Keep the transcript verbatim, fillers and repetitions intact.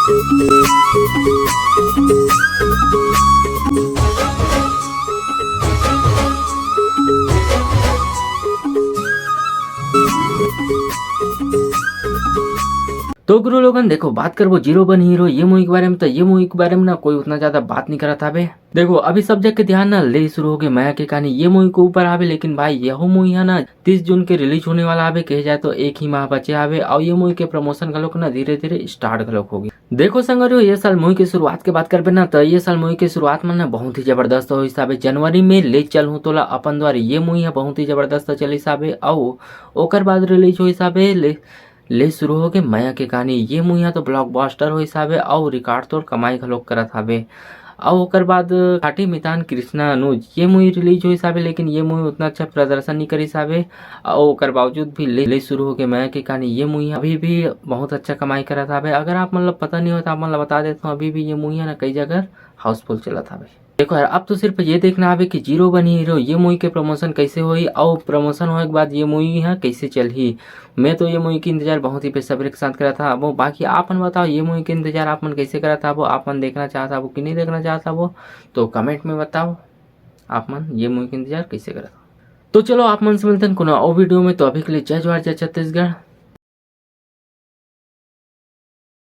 तो गुरु लोगन, देखो, बात करबो जीरो बनी हीरो ये मूवी के बारे में, तो ये मूवी के बारे में ना कोई उतना ज्यादा बात नहीं करत हावे। देखो, अभी सब जग के ध्यान ना ले शुरू हो गए मया के कहानी ये मूवी के ऊपर आवे, लेकिन भाई, यहू मूवी है ना तीस जून के रिलीज होने वाला आवे, कहे जाए तो एक ही माह बचे आवे, और ये मूवी के प्रमोशन घलोक ना धीरे धीरे स्टार्ट घलोक होगी। देखो संगवारी हो, ये साल मूवी के शुरुआत के बात करबे ना, तो ये साल मूवी के शुरुआत में ना बहुत ही जबरदस्त होइस हावे। जनवरी में ले चलहूँ तोला अपन द्वार ये मूवी है बहुत ही जबरदस्त चलिस हावे, और ओकर बाद रिलीज होइस हावे ले ले शुरू हो गए मया के कहानी ये मूवी ह तो ब्लॉकबस्टर होइस हावे, अउ रिकॉर्ड तोड़ कमाई घलोक करत हावे। अउ ओकर बाद खाटी मितान कृष्णा अनुज ये मूवी रिलीज होइस हावे, लेकिन ये मूवी उतना अच्छा प्रदर्शन नहीं करिस हावे। अउ ओकर बावजूद भी ले, ले शुरू हो गए मया के कहानी ये मूवी अभी भी बहुत अच्छा कमाई करत हावे। अगर आप मन ल पता नहीं हो तो आप मन ल बता देता हूँ, अभी भी ये मूवी है ना कई जगह हाउसफुल चलत हावे। देखो यार, अब तो सिर्फ ये देखना हवे कि जीरो बनी हीरो ये मूवी के प्रमोशन कैसे होई, और प्रमोशन होए के बाद ये मूवी ह कैसे चलही। मैं तो ये मूवी के इंतजार बहुत ही बेसब्री के साथ करत हूँ। अब बाकी आप मन बताओ, ये मूवी के इंतजार आप मन कैसे करत हवो? आप मन देखना चाहत हवो कि नहीं देखना चाहत हवो? तो कमेंट में बताओ, आप मन ये मूवी के इंतजार कैसे करत हवो। तो चलो, आप मन से मिलते हैं कोनो और वीडियो में। तो अभी के लिए जय जोहार, जय छत्तीसगढ़।